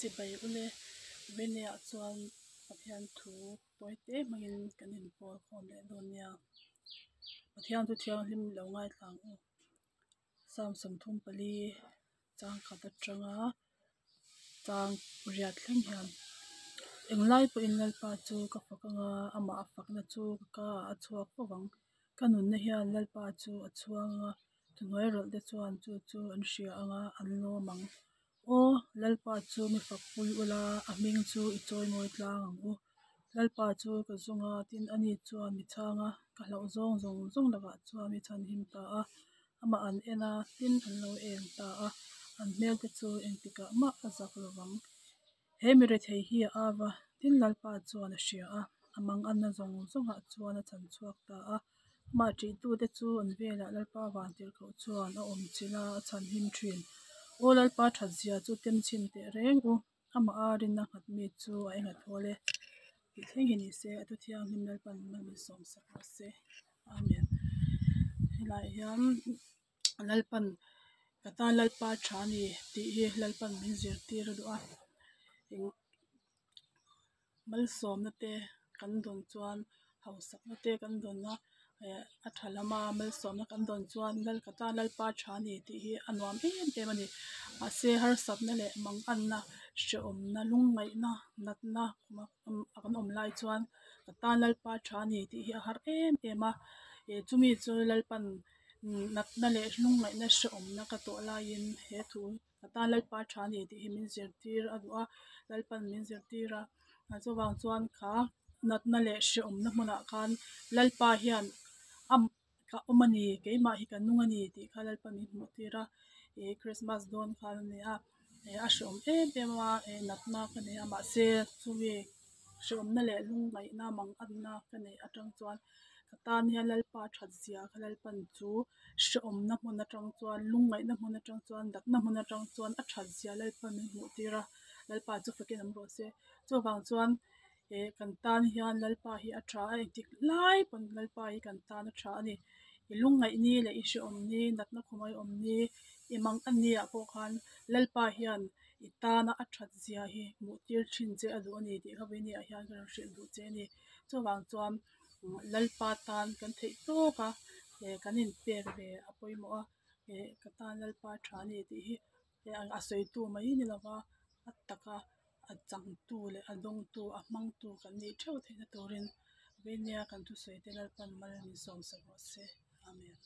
Chibai ule Venia chuan Pathian thu tawi te hmangin kan inpawl khawm leh dawn nia. Pathian thu thianghlim lo ngaithla ang u. Psalm 34 chang khat atanga chang riat thleng hian Englai pawhin Lalpa chu ka fak anga amah a fakna chu ka ka ah a chhuak fo vang. Ka nunna hian Lalpa chu a chhuang anga thuhnuai rawlh te chuan chu chu an hria anga an lawm ang. Aw, Lalpa chu mi fakpui ula, a hming chu i chawimawi tlang ang u. Lalpa chu ka zawng a, tin ani chuan mi chhang a, ka hlauh zawng zawng zawng lakah chuan mi chhanhim ta a. Amah an en a, tin an lo eng ta a, an hmelte chu engtikah mah a zak lo vang. He mi rethei hi a au a, tin Lalpa chuan a hria a, a manganna zawng zawngah chuan a chhan chhuak ta a. Amah ṭihtute chu an velah Lalpa vantirhkoh chuan a awm chilh a, a chhanhim ṭhin. Aw Lalpa ṭhatzia chu tem chhin teh reng u, amah a rinna nghat mi chu a eng a thawl e. Tih thleng hi ni se, a thu thianghlim Lalpan mal min sawmsak rawh se. Amen. Helaiah hian Lalpan ka tan Lalpa tha a ni tih hi Lalpan min zirtir a duh a. Eng malsawmna te kan dawn chuan hausakna te kan dawn a eh a tha lama malsawmna kan dawn chuan lal ka tan Lalpa tha a ni tih hi a nuam em em a ni. Mahse harsatna leh manganna hrehawmna lungngaihna natna kan awm lai chuan ka tan Lalpa tha a ni tih hi a har em em a ih chumi chu Lalpan natna leh lungngaihna hrehawmna ka tawh laiin he thu ka tan Lalpa tha a ni tih hi min zirtir a duh a Lalpan min zirtir a chuvang chuan kha natna leh hrehawmna hmunah khan Lalpa hian a ka awm a ni keimah hi ka nung a ni tih kha Lalpan min hmuh tir a ih Christmas dawn khan a ni a eh a hrehawm em em a eh natna ka nei a mahse chumi hrehawmna leh lungngaihna manganna ka neih atang chuan ka tan hian Lalpa that zia kha Lalpan chu hrehawmna hmun atang chuan lungngaihna hmun atang chuan natna hmun atang chuan a that zia Lalpan min hmuh tir a Lalpa chu fakin awm rawh se chuvang chuan eh kan tan hian Lalpa hi a tha a engtik lai pawn Lalpa hi kan tan a tha a ni i lungngaih ni leh i hrehawm ni natna khawmai awm ni i mangan ni ah pawh khan Lalpa hian i tana a that zia hi hmuh tir thin che a duh a ni tih kha vawiin ah hian ka rawn hrilh duh che a ni chuvang chuan Lalpa tan kan theih tawk a eh kan inpek ve a pawimawh a eh ka tan Lalpa tha a ni tih hi a sawitu mai ni lova a taka a changtu leh a dawngtu a hmangtu kan nih theuh theihna turin veinia kan thusawi te Lalpan mal min sawmsak rawh se Amen.